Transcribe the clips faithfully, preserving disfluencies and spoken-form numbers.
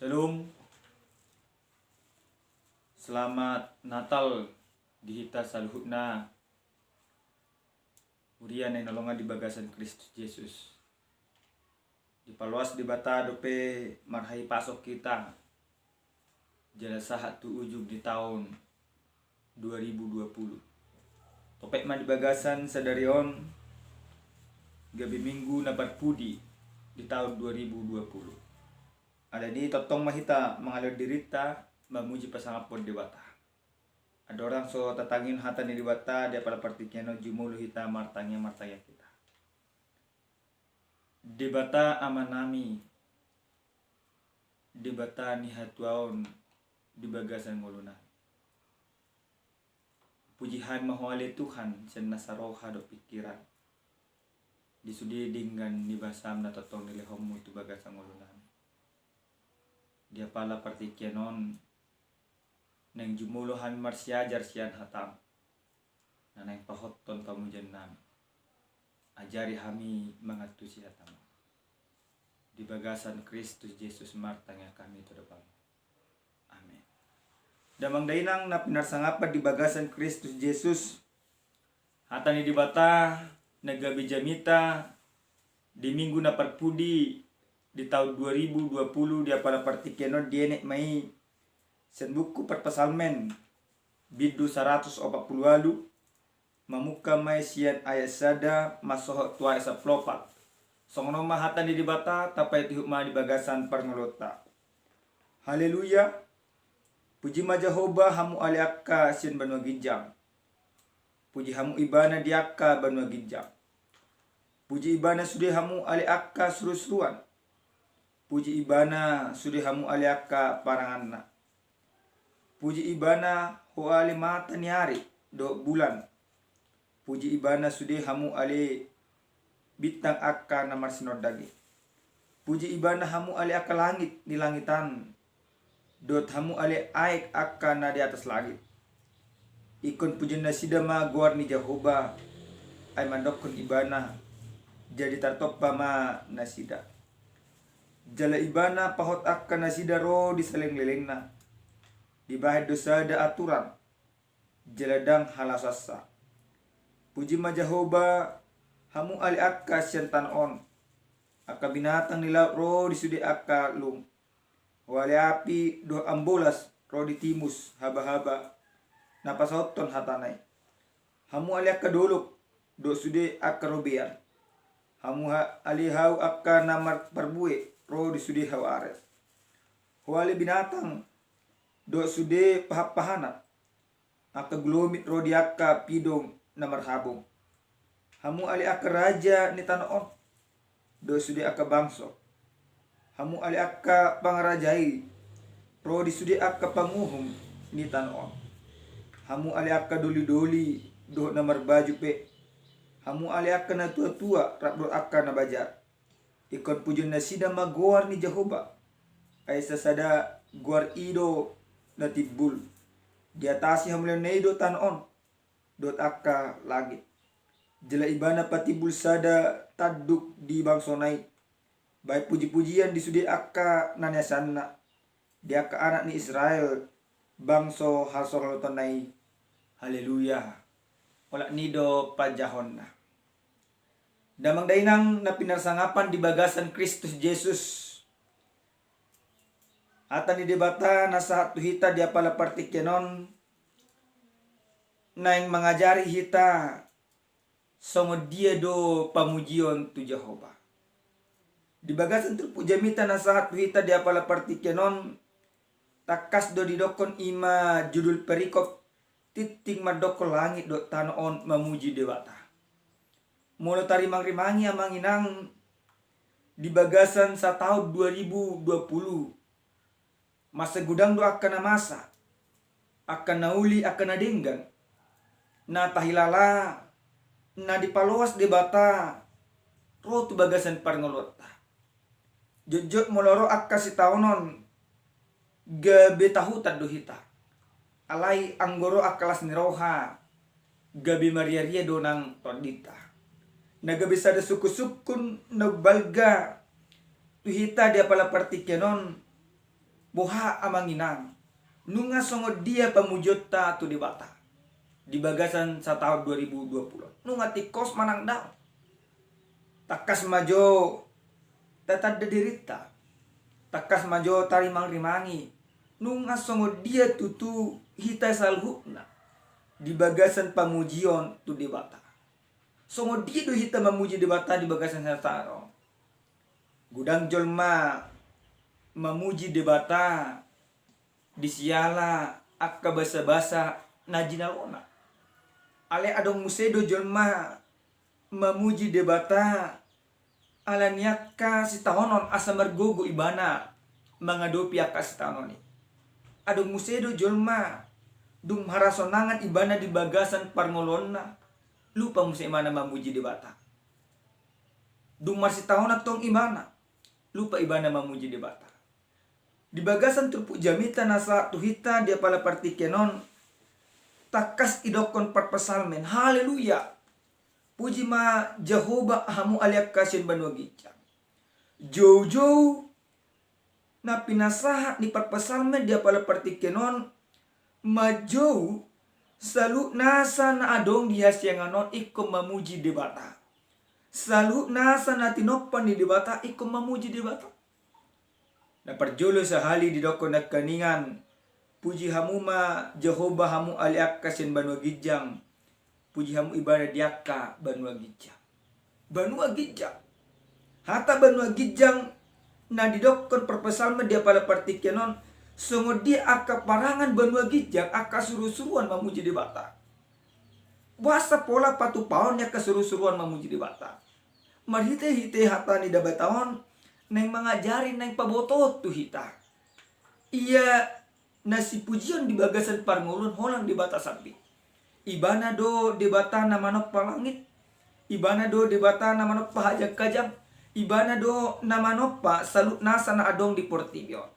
Shalom. Selamat Natal di hita saluhutna, huria na hinaholongan di bagasan Kristus Jesus. Dipaloas Debata dope marhahipason hita jala sahat tu ujung di taon dua ribu dua puluh. Topet ma di bagasan sadari on gabe minggu na parpudi di taon dua ribu dua puluh. Alani i tongtong ma hita mangalehon dirinta mamuji pasangaphon Debata. Andorang so tatangihon hata ni Debata di apala partingkian on, jumolo hita martangiang, martangiang hita. Debata Amanami, Debata ni hatuaon di bagasan ngolunami. Puji hami ma Ho ale Tuhan, sian nasa roha dohot pingkiran, di sude denggan ni basam na tongtong nilehonmu tu bagasan ngolunami. Di apala partingkian on, naeng jumolo hami marsiajar sian hatam, na naeng pahothon pamujiannami. Ajari hami mangantusi hatam. Di bagasan Kristus Jesus martangiang hami tu adopanmu. Amen. Damang dainang na pinarsangapan di bagasan Kristus Jesus, hata ni Debata na gabe jamita di minggu na parpudi di taon dua ribu dua puluh di apala partingkian on dienet ma i sian buku Parpsalmen, bindu saratus opat pulu ualu, mamungka ma i sian ayat sada mansohot tu ayat sampulu opat. Songon on ma hata ni Debata, tapaihutihut ma di bagasan parngoluonta. Haleluya. Puji ma Jahowa, hamu ale angka sian banua ginjang. Puji hamu Ibana di angka banua ginjang. Puji Ibana sude hamu ale angka surusuruan. Puji Ibana sude hamu ale angka paranganna. Puji Ibana ho ale mata ni ari dohot bulan. Puji Ibana sude hamu ale bintang angka na marsinondang i. Puji Ibana hamu ale angka langit ni langit an, dohot hamu ale aek angka na di atas langit. Ingkon pujion nasida ma goar ni Jahowa, ai mandokkon Ibana, jadi tartompa ma nasida. Jala Ibana pahot angka nasida ro di salelenglelengna. Dibahen do sada aturan, jala ndang halasoansa. Puji ma Jahowa, hamu ale angka sian tano on. Angka binatang ni laut ro di sude angka lung. Ho ale api dohot ambolas ro di timus, habahaba na pasaothon hatana i. Hamu ale angka dolok dohot sude angka robean. Hamu ha-, ale hau angka na mar-, parbue ro di sude hau ares. Ho ale binatang dohot sude pahanpahanan. Angka gulomit ro di angka pidong na marhabong. Hamu ale angka raja ni tano on, dohot sude angka bangso. Hamu ale angka pangarajai ro di sude angka panguhum ni tano on. Hamu ale angka dolidoli dohot na marbaju pe. Hamu ale angka natuatua rap dohot angka na bajar. Ingkon pujion nasida ma goar ni Jahowa. Ai sasada goar i do na timbul. Diatasi hamulaionna i do tano on dohot angka langit. Jala Ibana patimbul sada tanduk di bangsona i. Bahen pujipujian di sude angka na niasanna, di angka anak ni Israel, bangso hasohaluhutonna i. Haleluya. Olat ni i do panjahonna. Damang dainang na pinarsangapan di bagasan Kristus Jesus. Hata ni Debata na sahat tu hita di apala partingkian on naeng mangajari hita songon dia do pamujion tu Jahowa. Di bagasan turpuk jamita na sahat tu hita di apala partingkian on, tangkas do didokkon i ma judul perikop, tingting mandokkon langit dohot tano on mamuji Debata. Molo tarimangrimangi amang inang, di bagasan sataon dua ribu dua puluh, masa godang do angka na masa, angka na uli, angka na denggan, na tahilala, na dipaloas Debata ro tu bagasan parngoluonta. Jotjot molo ro angka sitaonon, gabe tahutan do hita. Alai anggo ro angka las ni roha, gabe mariaria do nang tondinta. Na gabe sada sungkunsungkun na umbalga tu hita di apala partingkian on, Boha amang inang, nunga songon dia pamujionta tu Debata di bagasan sataon dua ribu dua puluh? Nunga tingkos manang daong? Tangkas ma jo tatanda dirinta, tangkas ma jo tarimangrimangi, nunga songon dia tutu hita saluhutna di bagasan pamujion tu Debata. Songon dia do hita mamuji Debata di bagasan sataon? Godang jolma mamuji Debata di siala angka basabasa na jinalona. Alai adong muse do jolma mamuji Debata ala ni angka sitaonon asa margogo ibana mangadopi angka sitaonon i. Adong muse do jolma dung marhasonangan ibana di bagasan parngoluonna, lupa muse ibana mamuji Debata. Dung marsitaonon tong ibana, lupa ibana mamuji Debata. Di bagasan turpuk jamita na sahat tu hita di apala partingkian on, tangkas didokkon parpsalmen, haleluya! Puji ma Jahowa, hamu ale angka sian banua ginjang. Joujou na pinasahat ni parpsalmen di apala partingkian on, manjou saluhut nasa na adong di hasiangan on ingkon mamuji Debata. Saluhut nasa na tinompa ni Debata ingkon mamuji Debata. Na parjolo sahali didokkon nangkiningan, puji hamu ma Jahowa, hamu ale angka sian banua ginjang. Puji hamu ibana di angka banua ginjang. Banua ginjang. Hata banua ginjang na didokkon parpsalmen di apala partingkian on, songon dia angka parangan banua ginjang, angka surusuruan mamuji Debata. Boasa pola patupaon ni angka surusuruan mamuji Debata? Marhitehite hata ni Debata on naeng mangajari, naeng pabotohon tu hita. Ia na sipujion di bagasan parngoluon holan Debata sambing. Ibana do Debata na manompa langit, ibana do Debata na manompa hajangkajang, ibana do na manompa saluhut nasa na adong di portibi on.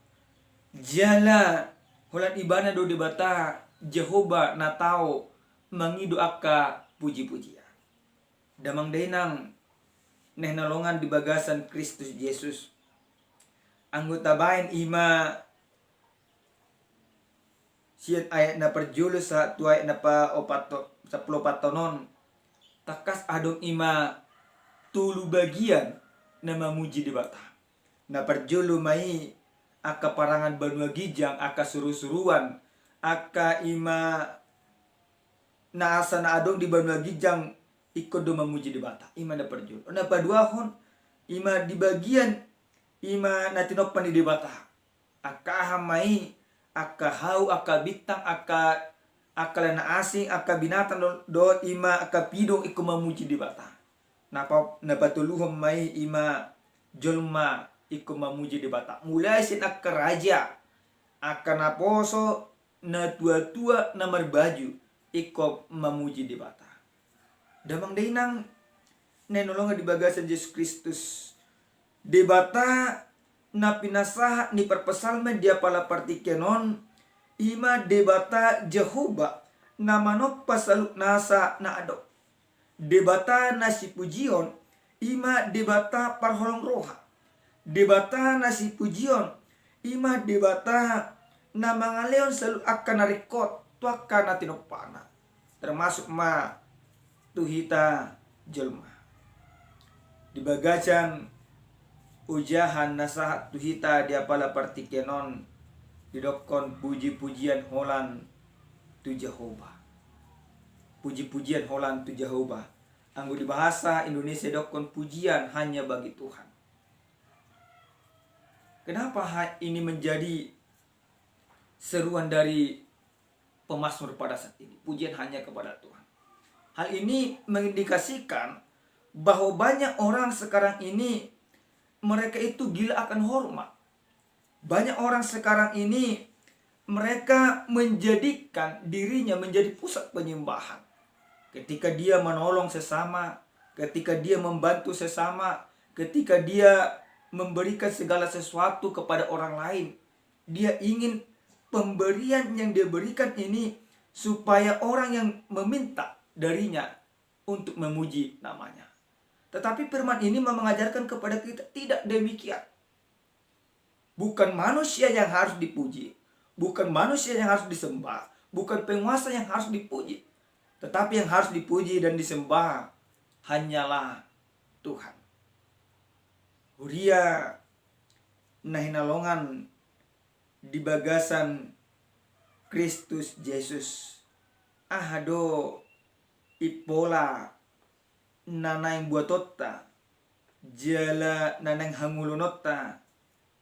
Jala holan ibana do Debata Jahowa na tau mangido angka pujipujian. Damang dainang na hinaholongan di bagasan Kristus Jesus, anggo tabaen i ma sian ayat na parjolo sahat tu ayat na paopat, sampulu opat on, tangkas adong i ma tolu bagian na mamuji Debata. Na parjolo ma i angka parangan banua ginjang, angka surusuruan, angka i ma na asa na adong di banua ginjang ingkon do mamuji Debata. I ma na parjolo. Na paduahon, i ma di bagian i ma na tinompa ni Debata. Angka aha ma i, angka hau, angka bintang, angka, angka na asing, angka binatang do-, dohot i ma angka pidong ingkon mamuji Debata. Na pa-, na patoluhon ma i, i ma jolma ingkon mamuji Debata. Mulai sian angka raja, angka naposo, natuatua, na marbaju, ingkon mamuji Debata. Damang dainang na hinaholongan di bagasan Jesus Kristus, Debata na pinasahat ni parpsalmen di apala partingkian on, i ma Debata Jahowa na manompa saluhut nasa na adong. Debata na sipujion, i ma Debata parholong roha. Debata na sipujion, i ma Debata na mangalehon saluhut angka na ringkot tu angka na tinompana, termasuk ma tu hita jolma. Di bagasan ojahan na sahat tu hita di apala partingkian on, didokkon pujipujian holan tu Jahowa. Pujipujian holan tu Jahowa. Anggo di bahasa Indonesia didokkon pujian hanya bagi Tuhan. Kenapa ha-, ini menjadi seruan dari pemazmur pada saat ini? Pujian hanya kepada Tuhan. Hal ini mengindikasikan bahwa banyak orang sekarang ini, mereka itu gila akan hormat. Banyak orang sekarang ini, mereka menjadikan dirinya menjadi pusat penyembahan. Ketika dia menolong sesama, ketika dia membantu sesama, ketika dia memberikan segala sesuatu kepada orang lain, dia ingin pemberian yang dia berikan ini supaya orang yang meminta darinya untuk memuji namanya. Tetapi firman ini mau mengajarkan kepada kita, tidak demikian. Bukan manusia yang harus dipuji, bukan manusia yang harus disembah, bukan penguasa yang harus dipuji, tetapi yang harus dipuji dan disembah hanyalah Tuhan. Huria na hinaholongan di bagasan Kristus Jesus, aha do impola na naeng buatonta jala na naeng hangoluonta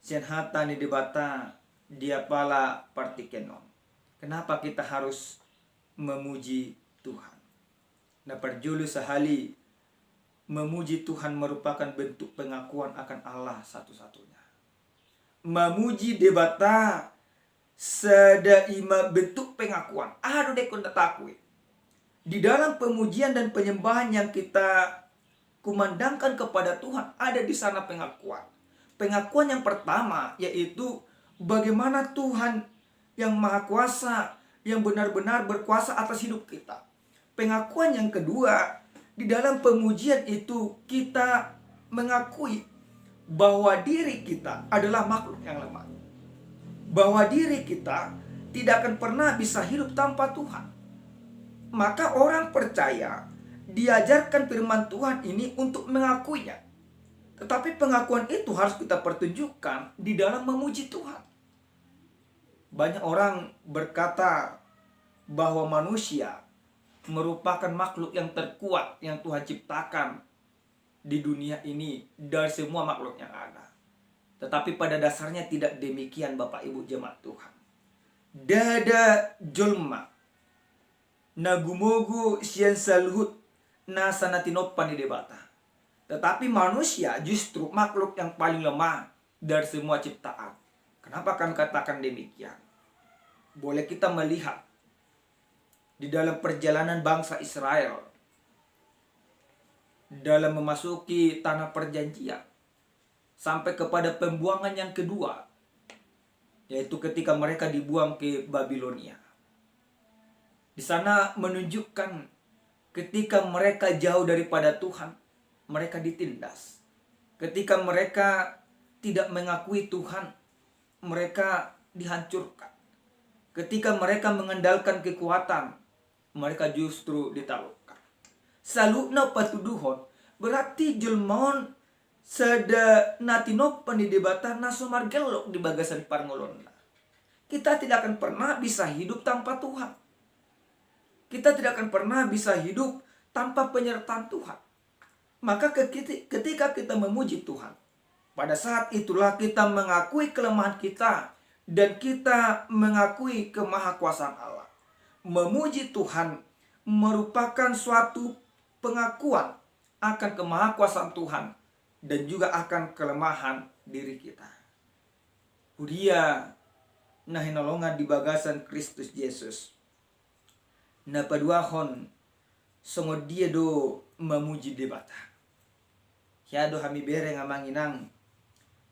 sian hata ni Debata di apala partingkian on? Kenapa kita harus memuji Tuhan? Na parjolo sahali, memuji Tuhan merupakan bentuk pengakuan akan Allah satu-satunya. Memuji Debata sada ima bentuk pengakuan. Aha do ingkon diakui? Di dalam pemujian dan penyembahan yang kita kumandangkan kepada Tuhan, ada di sana pengakuan. Pengakuan yang pertama yaitu bagaimana Tuhan yang Maha Kuasa, yang benar-benar berkuasa atas hidup kita. Pengakuan yang kedua, di dalam pemujian itu kita mengakui bahwa diri kita adalah makhluk yang lemah. Bahwa diri kita tidak akan pernah bisa hidup tanpa Tuhan. Maka orang percaya diajarkan firman Tuhan ini untuk mengakuinya. Tetapi pengakuan itu harus kita pertunjukkan di dalam memuji Tuhan. Banyak orang berkata bahwa manusia merupakan makhluk yang terkuat yang Tuhan ciptakan di dunia ini dari semua makhluk yang ada. Tetapi pada dasarnya tidak demikian, Bapak Ibu jemaat Tuhan. Ndada jolma na gumogo sian saluhut nasa na tinompa ni Debata. Tetapi manusia justru makhluk yang paling lemah dari semua ciptaan. Kenapa kami katakan demikian? Boleh kita melihat di dalam perjalanan bangsa Israel dalam memasuki tanah perjanjian, sampai kepada pembuangan yang kedua, yaitu ketika mereka dibuang ke Babilonia. Di sana menunjukkan ketika mereka jauh daripada Tuhan, mereka ditindas. Ketika mereka tidak mengakui Tuhan, mereka dihancurkan. Ketika mereka mengandalkan kekuatan, mereka justru ditaklukkan. Saluhutna patuduhon, berarti jolma on sada na tinompa ni Debata na so margellok di bagasan parngoluonna. Kita tidak akan pernah bisa hidup tanpa Tuhan. Kita tidak akan pernah bisa hidup tanpa penyertaan Tuhan. Maka kekiti-, ketika kita memuji Tuhan, pada saat itulah kita mengakui kelemahan kita dan kita mengakui kemahakuasaan Allah. Memuji Tuhan merupakan suatu pengakuan akan kemahakuasaan Tuhan dan juga akan kelemahan diri kita. Huria na hinaholongan di bagasan Kristus Jesus. Na paduahon, songon dia do mamuji Debata? Hea do hami bereng amang inang,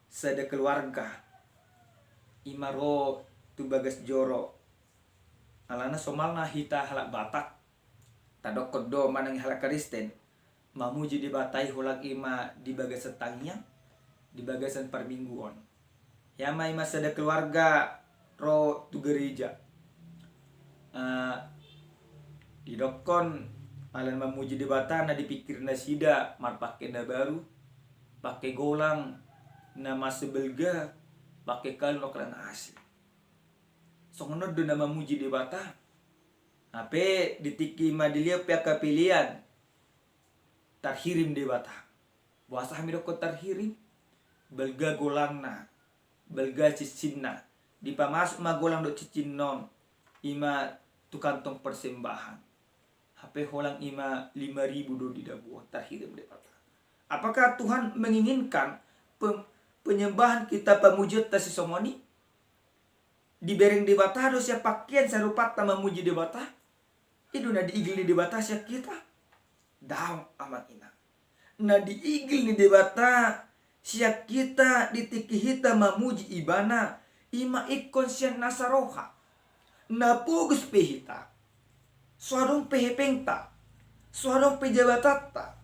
sada keluarga, ima ro tu bagas joro. Alana somalna hita halak Batak, tadokkon do manang halak Kristen, mamuji Debata i holan ima di bagasan tangiang, di bagasan parmingguon. Hea ma ima sada keluarga ro tu gereja. Eh, didokkon ala mamuji Debata na dipikir nasida marpake na baru, pake golang na masih balga, pake kalung na asing. Songon on do na mamuji Debata. Hape di tingki ima dilehon pe angka pelean, tarhirim Debata. Boasa hami dokkon tarhirim? Balga golangna, balga cincinna. Dipamasuk ma golang dohot cincin on ima tu kantong persembahan. Hape holan ima lima ribu do didabuhon, tarhirim Debata. Apakah Tuhan menginginkan pe-, penyembahan kita, pamujionta sisongon i? Dibereng Debata do sian pangkean, sian rupanta mamuji Debata? I do na diigil ni Debata sian hita? Daong amang inang. Na diigil ni Debata sian hita di tingki hita mamuji Ibana, ima ingkon sian nasa roha. Na pogos pe hita, so adong pe hepengta, so adong pe jabatanta,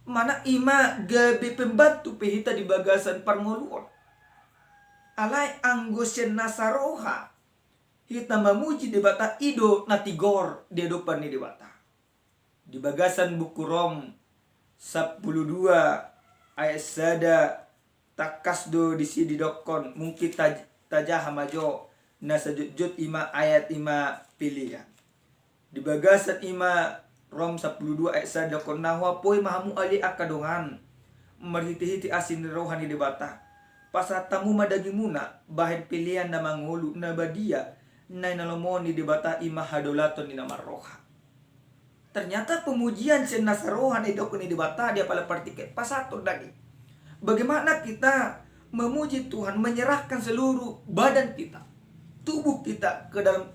manang ima gabe pembantu pe hita di bagasan parngoluon. Alai anggo sian nasa roha hita mamuji Debata, i do na tigor di adopan ni Debata. Di bagasan buku Rom sampulu dua ayat sada, tangkas do disi didokkon, mungkin taj-, tajaha ma jo, na sajotjot i ma ayat i ma pelean. Di bagasan i ma Rom sampulu dua ayat sada didokkon, na huapoi ma hamu ale angka dongan, marhitehite asi ni roha ni Debata. Pasahat hamu ma dagingmuna bahen pelean na mangolu, na badia, na hinalomohon ni Debata, i ma hadaulaton ni na marroha. Ternyata pemujian sian nasa roha na didokkon ni Debata di apala partingkian, pasahathon daging. Bagaimana kita memuji Tuhan, menyerahkan seluruh badan kita, tubuh kita ke dalam,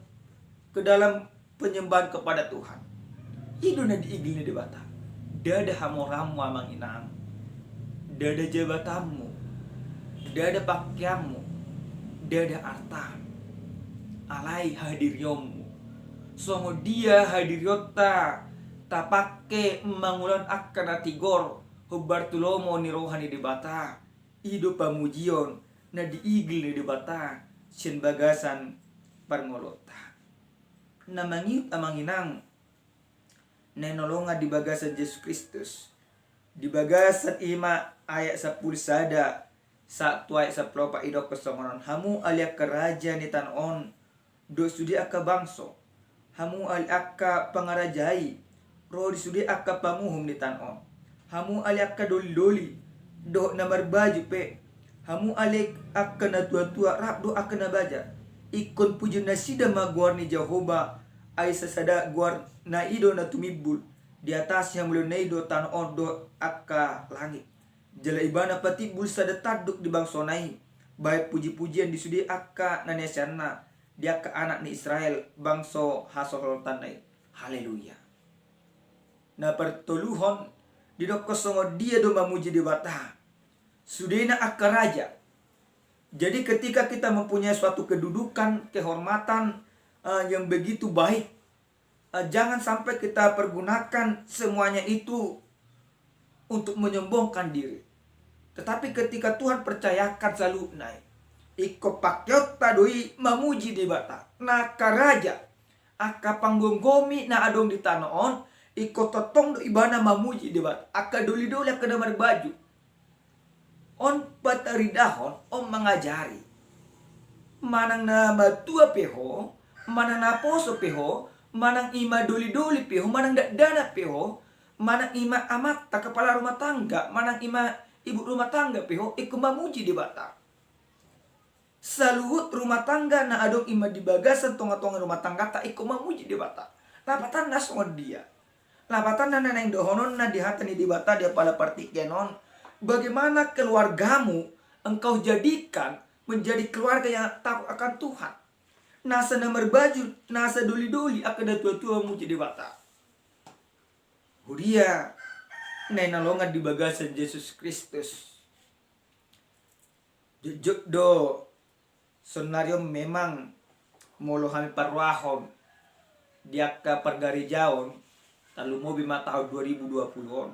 ke dalam penyembahan kepada Tuhan. I do na diigil ni Debata. Ndada hamoraanmu amang inang, ndada jabatanmu, ndada pakeanmu, ndada artam, alai hadirionmu. Songon dia hadirionta tapake mangulahon angka na tigor hombar tu lomo ni roha ni Debata, i do pamujion na diigil ni Debata sian bagasan parngoluonta. Na mangihut amang inang na hinaholongan di bagasan Jesus Kristus, di bagasan i ma ayat sampulu sada sahat tu ayat sampulu opat idokkon songon on, hamu ale angka raja ni tano on dohot sude angka bangso, hamu ale angka pangarajai ro di sude angka panguhum ni tano on, hamu ale angka dolidoli dohot na marbaju pe, hamu ale angka natuatua rap dohot angka na bajar, ingkon pujion nasida ma goar ni Jahowa, ai sasada goarna i do na tumimbul, diatasi hamuliaonna i do tano on dohot angka langit. Jala ibana patimbul sada tanduk di bangsona i, bahen pujipujian di sude angka na niaseanna, di angka anak ni Israel, bangso hasohotanna i. Haleluya. Na partoluhon, didokkon songon dia do mamuji Debata sudena angka raja. Jadi ketika kita mempunyai suatu kedudukan, kehormatan, eh, yang begitu baik, eh, jangan sampai kita pergunakan semuanya itu untuk menyombongkan diri. Tetapi ketika Tuhan percayakan saluhutna i, ingkon pakeonta do i mamuji Debata. Na angka raja, angka panggomgomi na adong di tano on, ingkon tongtong do ibana mamuji Debata. Angka dolidoli, angka na marbaju. On pataridahon, on mangajari. Manang na matua pe ho, manang na poso pe ho, manang i ma dolidoli pe ho, manang dakdanak pe ho, manang i ma amanta kepala rumah tangga, manang i ma ibu rumah tangga pe ho, ingkon mamuji Debata. Saluhut rumah tangga na adong i ma di bagasan tongatonga rumah tanggata ingkon mamuji Debata. Lapatanna songon dia? Lapatanna na naeng dohononna di hata ni Debata di apala partingkian on, bagaimana keluargamu engkau jadikan menjadi keluarga yang takut akan Tuhan. Nasa na marbaju, nasa dolidoli angka natuatua mamuji Debata. Huria na hinaholongan di bagasan Jesus Kristus. Jotjot do saonari on memang molo hami parrohahon di angka pargarejaon, tarlumobi ma taon dua ribu dua puluh on,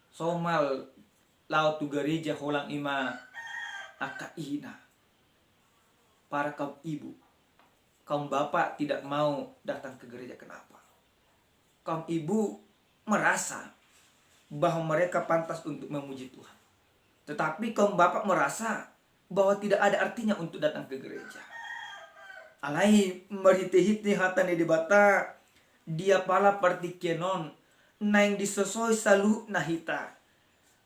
somal laho tu gareja holan i ma angka ina. Para kaum ibu, kaum bapak tidak mau datang ke gereja, kenapa? Kaum ibu merasa bahwa mereka pantas untuk memuji Tuhan. Tetapi kaum bapak merasa bahwa tidak ada artinya untuk datang ke gereja. Alai marhitehite hata ni Debata di apala partingkian on, naeng disosoi saluhutna hita,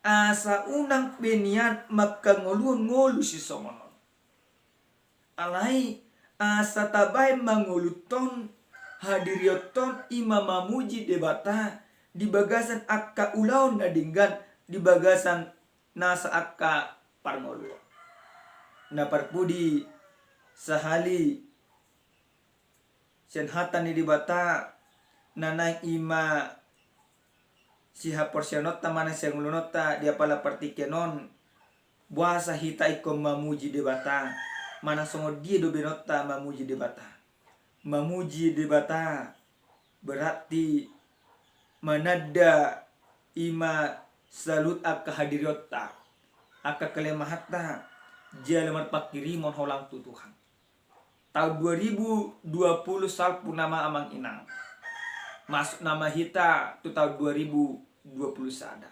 asa unang be nian mangkangoluhon ngolu sisongon on. Alai asa tabahen mangoluhon, hadirionton i ma mamuji Debata di bagasan angka ulaon na denggan, di bagasan nasa angka parngoluon. Na parpudi sahali sian hata ni Debata na naeng i ma sihaporseaonta manang sihangoluhononta di apala partingkian on, boasa hita ingkon mamuji Debata, manang songon dia do baenonta mamuji Debata. Mamuji Debata berarti mananda i ma saluhut angka hadirionta, angka kelemahanta, jala marpangkirimon holan tu Tuhan. Taon dua ribu dua puluh salpu nama amang inang. Masuk nama hita tu taon dua ribu dua puluh sada.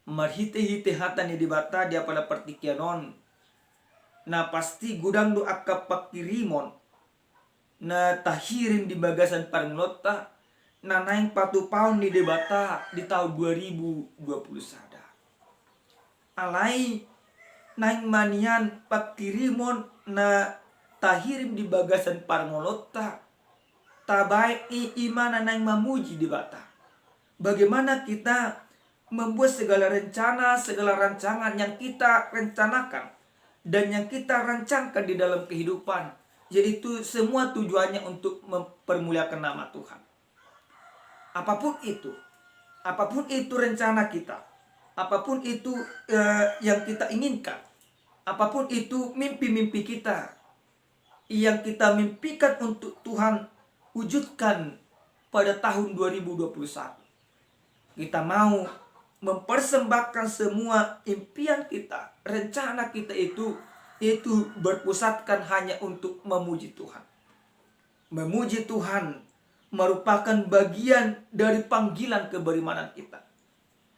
Marhite-hite hata ni Debata di apala partingkian on, na pasti godang do angka pangkirimon na tahirim di bagasan parngoluonta, na naeng patupaon ni Debata di taon dua ribu dua puluh sada. Alai naeng ma nian pangkirimon na tahirim di bagasan parngoluonta, tabaen i, i ma na naeng mamuji Debata. Bagaimana kita membuat segala rencana, segala rancangan yang kita rencanakan dan yang kita rancangkan di dalam kehidupan, yaitu semua tujuannya untuk mempermuliakan nama Tuhan. Apapun itu, apapun itu rencana kita, apapun itu, eh, yang kita inginkan, apapun itu mimpi-mimpi kita yang kita mimpikan untuk Tuhan wujudkan pada tahun dua ribu dua puluh satu. Kita mau mempersembahkan semua impian kita, rencana kita itu, itu berpusatkan hanya untuk memuji Tuhan. Memuji Tuhan merupakan bagian dari panggilan keberimanan kita.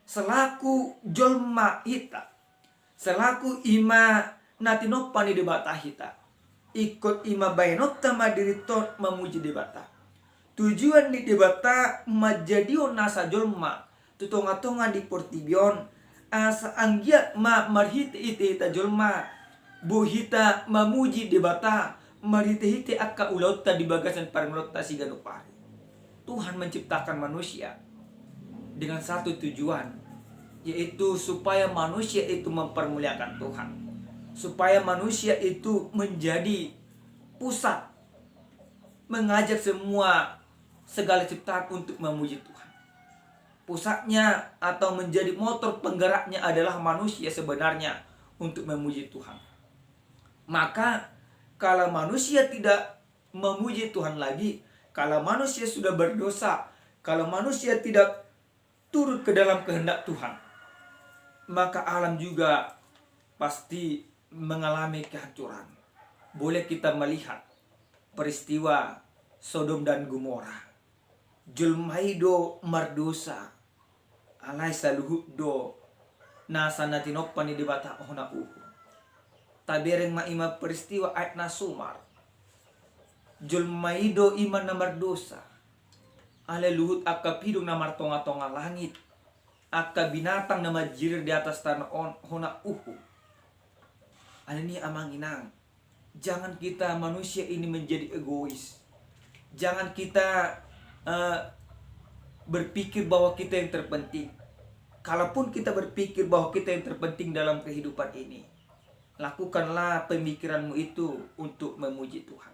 Selaku jolma hita, selaku i ma na tinompa ni Debata hita, ingkon i ma baenonta ma dirinta on mamuji Debata. Tujuan ni Debata manjadihon nasa jolma tu tonga-tonga ni portibi on, asa anggiat ma marhite-hite hita jolma, boi hita mamuji Debata, marhite-hite angka ulaonta di bagasan parngoluonta siganup ari. Tuhan menciptakan manusia dengan satu tujuan, yaitu supaya manusia itu mempermuliakan Tuhan, supaya manusia itu menjadi pusat, mengajak semua, segala ciptaan untuk memuji Tuhan. Pusatnya atau menjadi motor penggeraknya adalah manusia sebenarnya untuk memuji Tuhan. Maka, kalau manusia tidak memuji Tuhan lagi, kalau manusia sudah berdosa, kalau manusia tidak turut ke dalam kehendak Tuhan, maka alam juga pasti mengalami kehancuran. Boleh kita melihat peristiwa Sodom dan Gomora. Jolma i do mardosa, alai saluhut do nasa na tinompa ni Debata hona uhum. Tabereng ma i ma peristiwa aek na sumar. Jolma i do i ma na mardosa. Alai luhut angka pidong na martonga-tonga langit, angka binatang na manjirir di atas tano on hona uhum. Alani amang inang, jangan kita manusia ini menjadi egois. Jangan kita, eh, berpikir bahwa kita yang terpenting. Kalaupun kita berpikir bahwa kita yang terpenting dalam kehidupan ini, lakukanlah pemikiranmu itu untuk memuji Tuhan.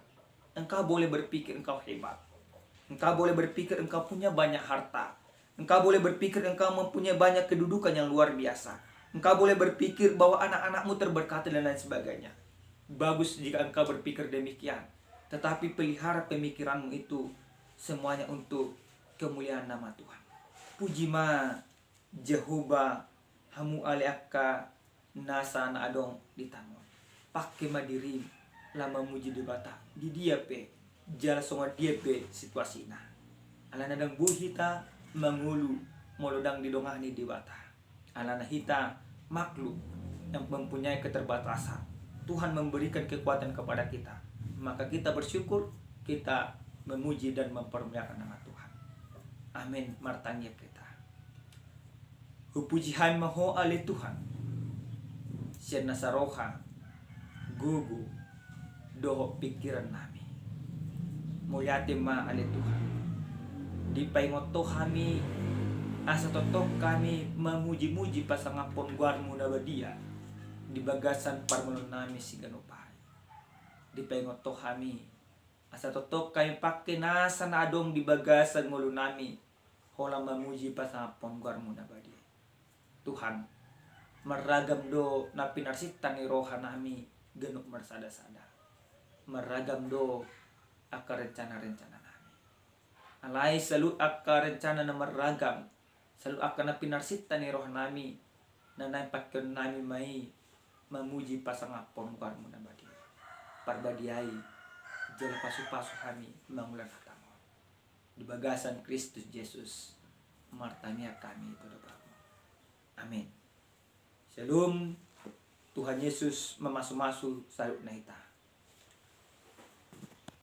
Engkau boleh berpikir engkau hebat. Engkau boleh berpikir engkau punya banyak harta. Engkau boleh berpikir engkau mempunyai banyak kedudukan yang luar biasa. Engkau boleh berpikir bahwa anak-anakmu terberkati dan lain sebagainya. Bagus jika engkau berpikir demikian. Tetapi pelihara pemikiranmu itu semuanya untuk kemuliaan nama Tuhan. Puji ma Jahowa, hamu ale angka nasa na adong di tano on. Pangke ma dirim laho mamuji Debata di dia pe, jala songon dia pe situasina. Alana ndang boi hita mangolu molo ndang didongani Debata. Alana hita makhluk yang mempunyai keterbatasan. Tuhan memberikan kekuatan kepada kita. Maka kita bersyukur, kita memuji dan mempermuliakan nama Tuhan. Amin. Martangiang hita. Hupuji hami ma Ho ale Tuhan, sian nasa roha, gogo, dohot pingkiran nami. Mauliate ma ale Tuhan, dipaingot Ho hami, asa tongtong hami mamuji-muji pasangaphon goarmu na badia di bagasan parngoluon nami siganup ari. Dipaingot Ho hami, asa tongtong hami pangke nasa na adong di bagasan ngolu nami, holan mamuji pasangaphon goarmu na badia. Tuhan, marragam do na pinarsinta ni roha nami ganup marsada-sada. Marragam do angka rencana-rencana nami. Alai saluhut angka rencana na marragam, saluhut angka na pinarsinta ni roha nami, na naeng pangkeon nami ma i mamuji pasangaphon goarmu na badia. Parbadiai jala pasupasu hami mangula hatamu. Di bagasan Kristus Jesus martangiang hami tu adopanmu. Amin. Shalom. Tuhan Yesus mamasumasu saluhutna hita.